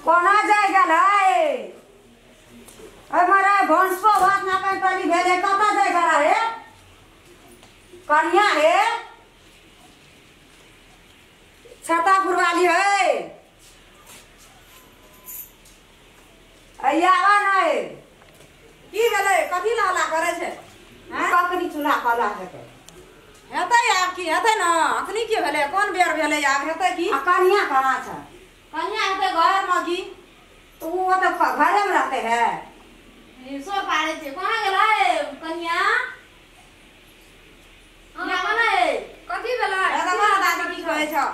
कोना जाय गेल है अरे मरा भंसो भात ना पानि पानि भेलै कतऽ जाय गेल है कनिया हे छतापुर वाली है अय्यावा नहीं की भेलै कथी ला हल्ला करै छै कखनी चूल्हा कला हेतै हेतै आब की हेतै न अखनी की भेलै कोन बेर भेलै आब हेतै की आ कनिया कहाँ छै कनिया हेतै घरमे की तो वो तो घरे में रहते है सोर पाड़ै छै कहाँ गेलै कनिया हमरा कोना है कथी भेलै दादी की कहै छ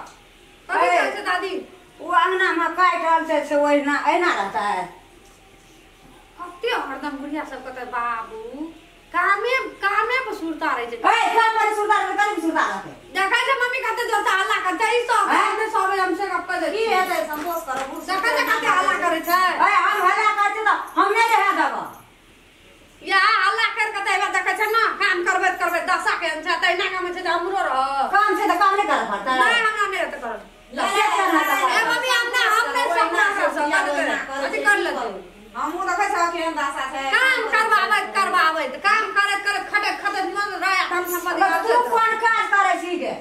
कथी कहै छै दादी वो अंगना में काटि रहल छै से ओहिना एना रहता है कते हरदम बुढ़िया सब कहते बाबू कामे कामे पर सुरता रहै छै ए काम पर सुरता रहै कनी सुरता रहतै देखै छै मम्मी कते जोर से हल्ला करै छै ई सब हमने सब हमसे गप कर की हेतै संतोष करब देखै छै कते हल्ला करै छै ए हम हल्ला करै छै त हम नै रह देब या हल्ला कर के त देखै छै ना काम करबैत करबैत दशा के छै तहिना काम छै जे हमरो रह काम छै त काम नै करऽ पड़तै नै हमरा नै हेतै करल ए मम्मी हम नै हम नै सपना कर सकत अथी कर लेतै हमहूँ देखै छौ केहन दशा छै काम करबाबैत करबाबैत काम करैत करैत खटैत खटैत मन रहै हम तू कोन काज करै छी गे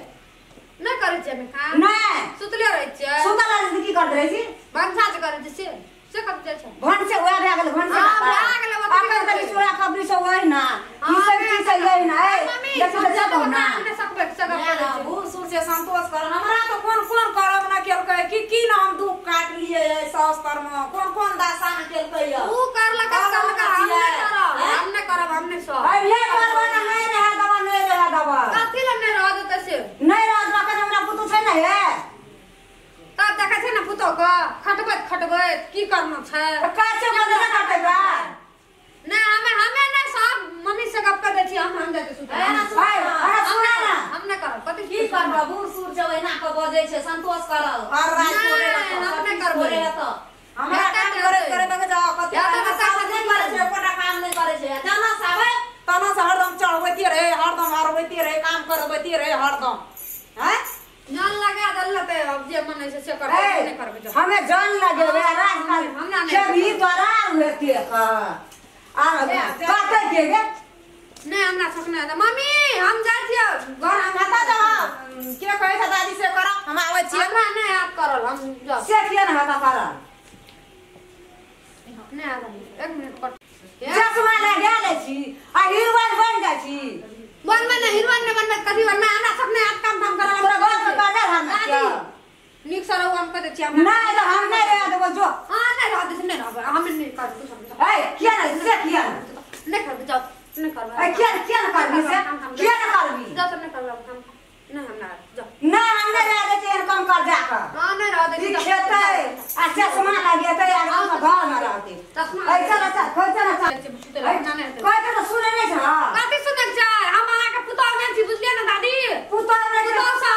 नै करै छियै काम नै सुतले रहै छियै सुतल रहै छी की करैत रहै छी भनसा जे करै छी से कत जाइ छै भनसे वएह भए गेल भनसे हां भए गेल अखन तक चूड़ा खबरी सब वही ना ई सब की सब यही ना ए देखि त चलू ना नै सकबै सकब करै छी बूढ़ सूढ़ से संतोष कर हमरा तो कोन कोन करब ना केलकै की की ना हम दुख काटलियै सास पर में कोन कोन दशा में केलकै य ऊ करलक करलक हम नै करब हम नै करब हम नै सब अरे नै करब ना नै रह देब नै रह देब कथी ल नै रह देतै से नै रह देब अखन हमरा पुतहु छै ने हे तब देखै छै ने पुतहु के खटबैत खटबैत की करना छै त काचे बदला काटे बा नै हमे हमे नै सब मम्मी से गप कर दै छी हम जाइ छी सुतै अरे सुना ना हम नै करब कथी की करब बूढ़ सूढ़ छै ओहिना के बजै छै संतोष करब हर रात तोरे हम नै करबै हमरा काम करैत करैत देखै जाओ कथी नै करै छै एकोटा काम नै करै छै जना साबै तना से हरदम चढ़बैते रहे हरदम हरबैते रहे काम करबैते रहे हरदम हैं जान लगा देलते अब जे मन है से करबै नै करबै हमें जान लगेबे राज काल हमरा नै खेबी तोरा हेते हां आ काटे के गे नै हमरा सक नै मम्मी हम जाइ छियै घर हम हता जाओ के कहै छै दादी से कर हम आबै छियै हमरा नै हाथ करल हम जाउ से किया नै हाथ करल नै आबै एक मिनट कट चश्मा लगा लै छी आ हीरोइन बन जाइ छी बनबै नै हीरोइन नै बनबै कथी बनबै हमरा सब नै हाथ काम धाम करल तोरा घर के काजल हम दादी नीक से रहू हम कह दै छियै नै त हम नै रह देबो जो हां नै रह दै नै रहबै हम नै करबै ए किया नै से किया नै करबै जाउ नै करबै ए किया किया नै करबी से किया नै करबी जाउ त नै करबै हम नै हमरा जाउ नै हम नै रह दै छियै काम कर जा के हां नै रह दै ई खेतै आ चश्मा लगेतै आ घर में रहतै चश्मा ए चल चल खोल चल चल कहै त सुनै नै छ कथी सुनै छै हम अहाँ के पुतहु नै छी बुझलियै ने दादी पुतहु नै पुतहु सँ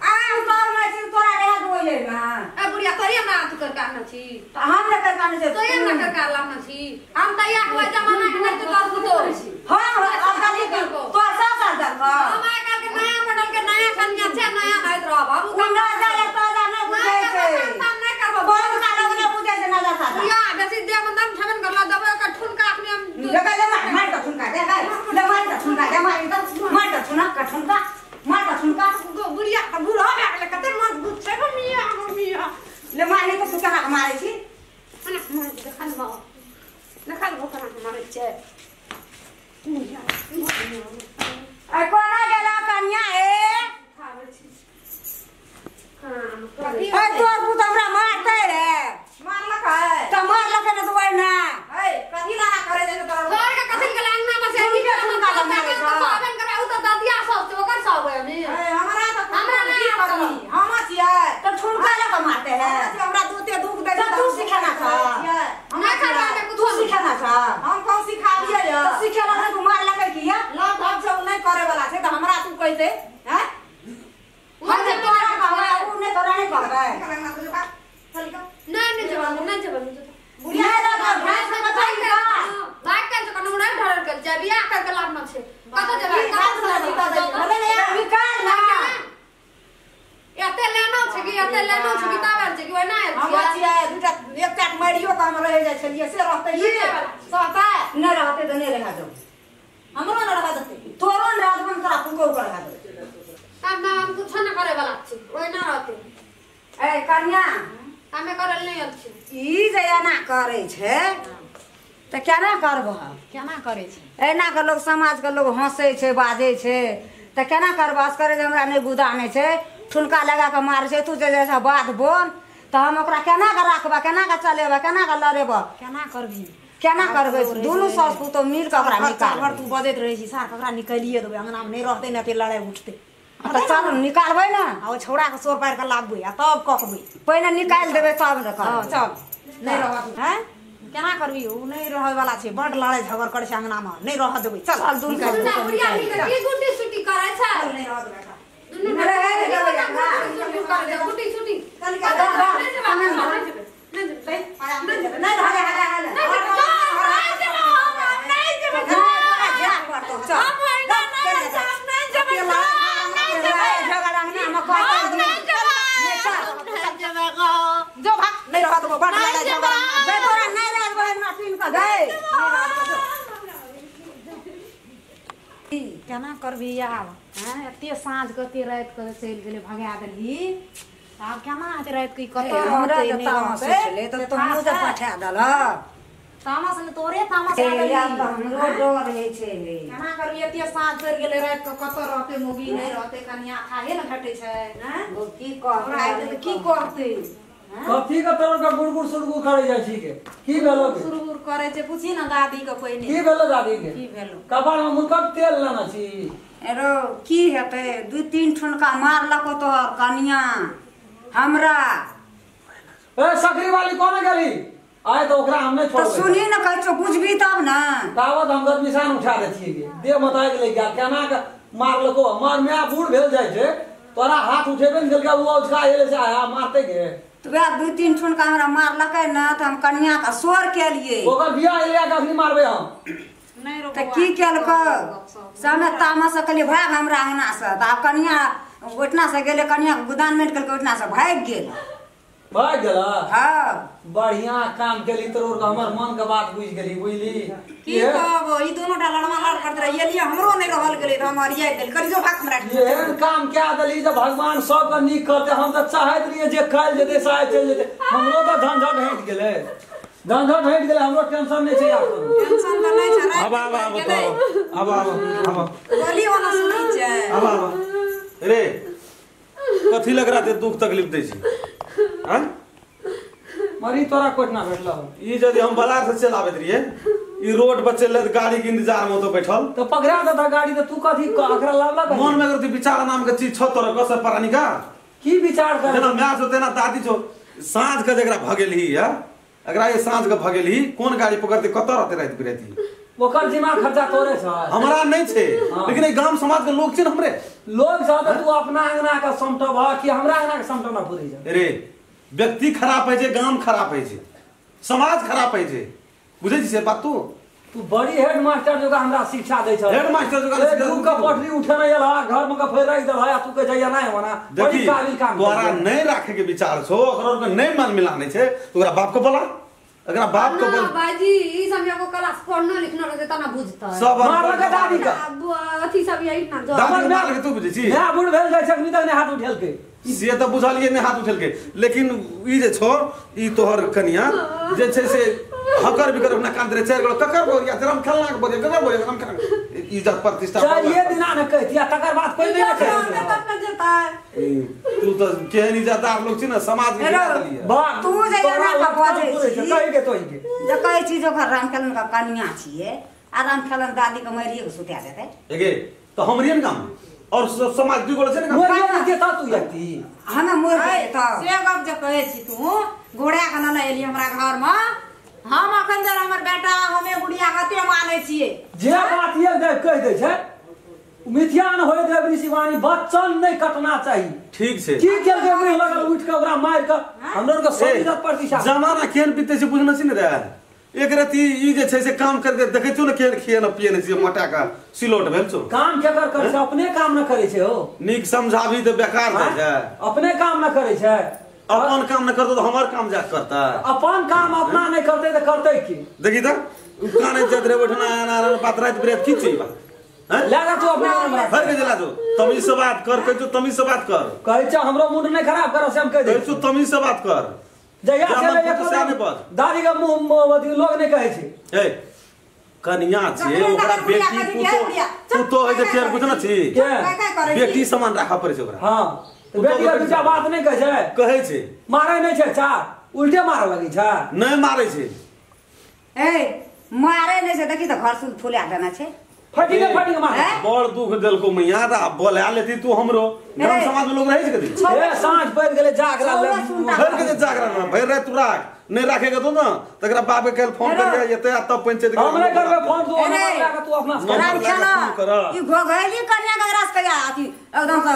आ पुतहु नै छी तोरा रह देबो यै ना ए बुढ़िया तोरी हमरा अथी कर कान छी त हम नै कर कान छै तोरी हमरा कर कान लाना छी हम त याक बजे जमाना के नै तोर पुतहु छी हम अब दादी तोर सास देख हम आइ काल के नया मॉडल के नया कन्या छै नया नाइत रहब हम उ ना जाय ताजा नै बुझै छै काम नै करबो बहुत का लोग नै बुझै छै ना जाता बुढ़िया बेसी देह में दम छबन करला देबै ओकर ठुनका अखनी हम देखै ले मार मार त ठुनका देखै ले मार त ठुनका दे मार त मार त ठुनका ठुनका मार त ठुनका बुढ़िया त बूढ़ भए गेलै कते मजबूत छै मम्मी मम्मी ले मारने त तू केना के मारै छी केना मारै छी देखा लेबो देखा लेबो केना के मारै छै ए कोना गेला कन्या ए ए तोर पुत हमरा मारतै रे मारलक है त मारलक ने त ओहि ना ए कथी लाना करे छै तोरा घर के कथी के अंगना में से ठुनका ठुनका के मारै छै साबन करे उ त ददिया सब छै ओकर सब है हमी ए हमरा त हमरा नै करनी हम छियै त ठुनका लऽ के मारते है हमरा दूते दुख दै त तू सिखाना छ नै करबा के तू कुछो सिखाना छ हम कौन सिखाबियै त सिखेला त तू मारलक किया लग भाग छै उ नै करे वाला छै त हमरा तू कहिते हैं हम जे तोरा कहबै उ नै तोरा नै कहबै नै नै जेबै नै जेबै बुढ़िया लग भैंस के बताई का भाग के कोनो उड़ान ढरल के छै बियाह कर के लाभ न छै कत जेबै कत भले ने निकाल ना एते लेनो छै कि एते लेनो छै कि तब आयल छै कि ओना के हम रहि जाइ छलियै से रहतै की सहतै नहि रहतै तऽ नहि रहै दो हमरो न रह देतै तोरो न रह देबो तोरा पुतोहु के रह देबो काम हम कुछ न करे वाला छी ओहिना रहतै ए कन्या कामे करल नहि आयल छी ई जे एना करै छै तऽ केना करबह केना करै छै एना के लोग समाज के लोग हंसै छै बाजै छै तऽ केना करबह असगरे जे हमरा नहि गुदानै छै ठुनका लगा कऽ मारै छै तू जे जैसा बात बोल तऽ हम ओकरा केना कऽ राखबह केना कऽ चलेबह केना कऽ लड़ेबह केना करबही केना करबै दुनू सास पुतोह मिल कऽ ओकरा निकाल तू बजैत रहै छी सार ओकरा निकालिए देबै अंगना मे नहि रहतै ने एते लड़ाइ उठतै तऽ चल निकालबै ने आ ओ छौड़ा के सोर पारि कऽ लाबबै आ तब कहबै पहिने निकालि देबै तब ने हँ चल नहि रहत हैं केना करबी ओ नहि रहै वाला छै बड लड़ाइ झगड़ करै छै अंगना मे नहि रहऽ देबै चल चल दुनू बुढ़िया की गुटी सुटी करै छै नहि रहऽ देबै दुनू रहै देबै गुटी सुटी नहि जो भाग नहीं रह देबो बड लड़ाइ झगड़ा गै तोरा नहि रह देबो ना पीन कऽ गै केना करबी आब हैं एते साँझ के एते राति के चलि गेलै भगा देलही आब केना हेतै राति के कतऽ हमरा रहतै तऽ नहि तामस रहतै उठलै तऽ तोहूँ जे पठा देलह तामस ने तोरे तामस ए आबै आब तऽ हमरो डर होइ छै रे केना करबी एते साँझ पड़ि गेलै राति के कतऽ रहतै मौगी नहि रहतै कनिया खाहे ने घटै छै हैं ओ की हमरा कहतै आबि तऽ की कहतै कथी के तोर के गुड़गुड़ सुड़गुड़ करे जाइ छी के की भेलो के सुरगुर करे छै पूछी ना दादी के पहिने की भेलो दादी के की भेलो कपार में मुनकब तेल लेना छी एरो की हेतै दू तीन ठुनका मारलको तोहर कनिया हमरा ए सकरी वाली कोना गेली आय तो ओकरा हम नहीं तऽ छोड़बै सुनी ने कहै छौ बुझबी तब ने तावत हम गदमिशान उठा दै छियै के देह मताइ गेलै क्या केना के मारलको मार my बूढ़ भेल जाइ छै तोरा हाथ उठेबे ने केलकै ओ उचका एलै से आया मारते के तऽ वएह दू तीन ठुनका हमरा मारलकै ने तऽ हम कनिया के शोर केलियै ओकर बियाह एलिया के अखनी मारबै हम नहि रो तऽ की केलकै से हमे तामस से कहलियै भाग हमरा अंगना से तऽ आब कनिया ओहिठिना से गेलै कनिया के गुदान मेट केलकै ओहिठिना से भागि गेल भाग गेला हँ बढ़िया काम केली तोर के हमर मन के बात बुझि गेली बुझली की कहबो ई दोनो टा लड़मा लड़ करत रहे एलियै हमरो नहि रहल गेलै तऽ हम अरियाइ देल करी जो भाग हमरा एहन काम क्या देली जे भगवान सबके नीक करते हम तऽ चाहैत रहियै जे काल्हि जेतै से आइ चलि जेतै हमरो तऽ झंझट हटि गेलै झंझट हटि गेलै हमरो टेंशन नहि छै आब कोनो। टेंशन तऽ नहि छै आब आब आब आब आब आब गोली वाला सुनै छै आब आब रे कथी लग रहा दुख तकलीफ दै छी हैं मरी तोरा कोटना भेटलौ ई यदि हम बाजार से चल आबैत रहियै ई रोड पर चलि रहै गाड़ी के इंतजार में तो बैठल तऽ पकड़ा देता गाड़ी तऽ तू कथी अकरा लावला मन में अगर तू विचार नाम के चीज छौ तोरा कस परानी का की विचार कर जेना my छौ तेना दादी छौ साँझ के जकरा भगेलही है अगरा ये साँझ के भगेलही कोन गाड़ी पकड़ते कतऽ रहते राति बिराति ओकर जिमा खर्चा तोरे छै हमरा नहीं छै लेकिन ई गाम समाज के लोग छै ने हमरे लोग सब तऽ तू अपना अंगना के समटब कि हमरा अंगना के समटना पुरै छै रे व्यक्ति खराब है छै गाम खराब है छै समाज खराब है छै बुझै छी से बात तू तू बड़ी हेड मास्टर जोगा हमरा शिक्षा दै छ हेड मास्टर जोगा दू का पोटली उठेने एल हा घर में के फेर राखि देल हा तू के जइया नहीं होना बड़ी काबिल काम तोरा नहीं राखे के विचार छौ ओकरा के नहीं मन मिलाने छै ओकरा बाप के बोला अगरा बाप के बोल बाजी ई सब एगो क्लास पढ़ना लिखना रहते तना बुझता सब मार के दादी के अथी सब यही ना दादी मार के तू बुझै छी ना बूढ़ भेल जाइ छै अखनी तक नहीं हाथ उठेलकै से तऽ बुझलियै नहि हाथ उठेलकै लेकिन ई जे छौ ई तोहर कनिया जे छै से हकर बिकर अपना कान दे चारि गो ककर बोलिया तेरा हम खेलना के बोलिया ककर बोलिया हम खेलना इज्जत प्रतिष्ठा चारिये दिना ने कहतिया तकर बाद कोई नहीं कहतिया तू तऽ केहन इज्जतदार लोग छी ने समाज के तू जे एना के बजै छी कहि के तोहि के जे कहै छी जे ओकर रामखेलन के कनिया छियै आ रामखेलन दादी के मरिए के सुता देतै एगे तऽ हमरिये ने काम और समाज दुई गोला छै ने मोरिये के ता तू यती हमे मोर गेलियै तऽ से गप जे कहै छी तू घोड़ा के ने एली हमरा घर में हम अखन जर हमर बेटा हमे बुढ़िया कते मानै छियै जे बात ये कहि दै छै मिथ्या न होय देव ऋषिवाणी बच्चन नहीं कटना चाहिए ठीक छै की केलकै मुँह लगल उठ के ओकरा मारि के हमरो के सब इज्जत प्रतिष्ठा जमाना केहन बीतै छै बुझने छी ने रे एक रति ई जे छै से काम करके देखै छौ ने केहन खिए न पिए ने छै मोटा के सिलोट भेल छौ काम केकर करै छै अपने काम न करै छै हो नीक समझाबी तऽ बेकार जाइ छै अपने काम न करै छै अपन काम न करतो तो हमर काम जा करता। अपन काम अपना नहीं करते तो करते की? देखी त काने जात रे बैठना ना बात रात बिरात की छी बा हैं ले जा तू अपना घर में घर के जला दो। तमीज से बात कर कह जो तमीज से बात कर कहै छ हमरो मूड नहीं खराब करो से हम कह दे तू तमीज से बात कर जहिया से एको दादी के मुंह अथी लोग नहीं कहै छै। ए कनिया छे ओकरा बेटी पुतो है जे फेर बुझना छी बेटी समान राखा पड़ै छै ओकरा। हां तो बेटी के दूजा बात नहीं कहै छै कहै छै मारै नहीं छै चा उल्टे मारे लगै छै नहीं मारै छै। ए मारे नहीं छै देखी त घर सुन फुला देना छै फटी के मारे बड़ दुख देलको मैया त बोला लेती तू हमरो गांव समाज में लोग रहै छै कदी। ए साँझ पड़ गेलै जागरा ले भर के जागरा भर रात तू राख नहीं राखेगा तो ना तकरा बाप के कल फोन कर के एते तब पंचायत हम नहीं करबे फोन तू हमरा लगा तू अपना राम खेला ई घोघैली कन्या के रास के अथी एकदम से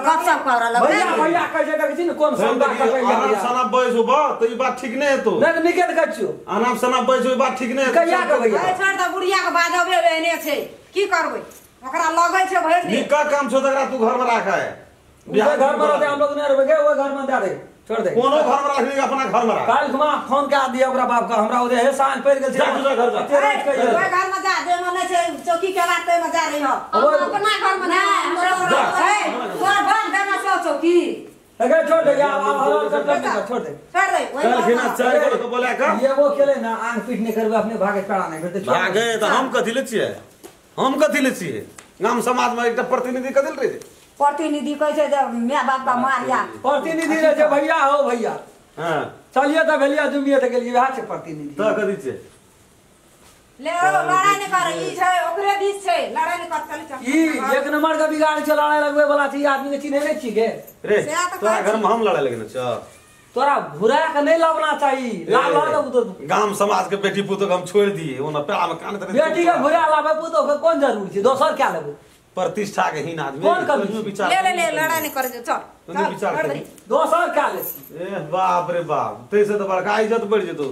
गपशप कर रहल भैया भैया कहै छै देखै छी ने कोन सौदा कर आराम सना बैसो बा तो ई बात ठीक नहीं है तो नहीं निकल के छियो आराम सना बैसो ई बात ठीक नहीं है कहिया के भैया ए छोड़ द बुढ़िया के बाजबे एने छै की करबै ओकरा लगै छै भरि दिन निका काम छो तकरा तू घर में राख है बिहार घर में रहते हम लोग नहीं रहबे ओइ घर में दे दे छोड़ दे कोनो घर में राख नहीं अपना घर में राख। काल घुमा फोन के दिया ओकरा बाप का हमरा ओदे हे साँझ पड़ गेल छै जा तू जा घर जा ओइ घर में जा जे में नहीं छै चौकी के बात में जा रही हो अपना घर में नहीं हमरा ए तोर बाप देना छौ चौकी अगर छोड़ दे यार अब छोड़ दे छोड़ दे चल खिना चार को तो बोला का ये वो खेले ना आंख पीट नहीं करबे अपने भागे पेड़ा नहीं करते भागे तो हम कथि ले छियै हम कथि ले छियै गाम समाज में एकटा प्रतिनिधि कथि ले रहे प्रतिनिधि कहै छै जे my बाप का मारिया प्रतिनिधि रहे छै भैया हो भैया। हां चलिए त भेलिया जुमिए त गेलिए वएह छै प्रतिनिधि त कथि छै ले ओ लड़ाई नहीं कर ई छै ओकरे बीच छै लड़ाई नहीं कर चल चल ई एक नंबर के बिगाड़ छै लड़ाई लगबे वाला छै आदमी के चिन्हे नहीं छी के रे तोरा घर में हम लड़ाई लगने छ तोरा घुरा के नहीं लावना चाहिए लाव लाव तो गांव समाज के बेटी पुतो के हम छोड़ दिए ओना पेड़ा में कान तरह बेटी के घुरा लावे पुतो के कोन जरूरी छै दोसर क्या लेबो प्रतिष्ठा के हीन आदमी कौन कमी विचार ले ले ले लड़ाई नहीं कर चल चल विचार कर दोसर क्या ले ए बाप रे बाप तैसे तो बड़का इज्जत बढ़ जेतो।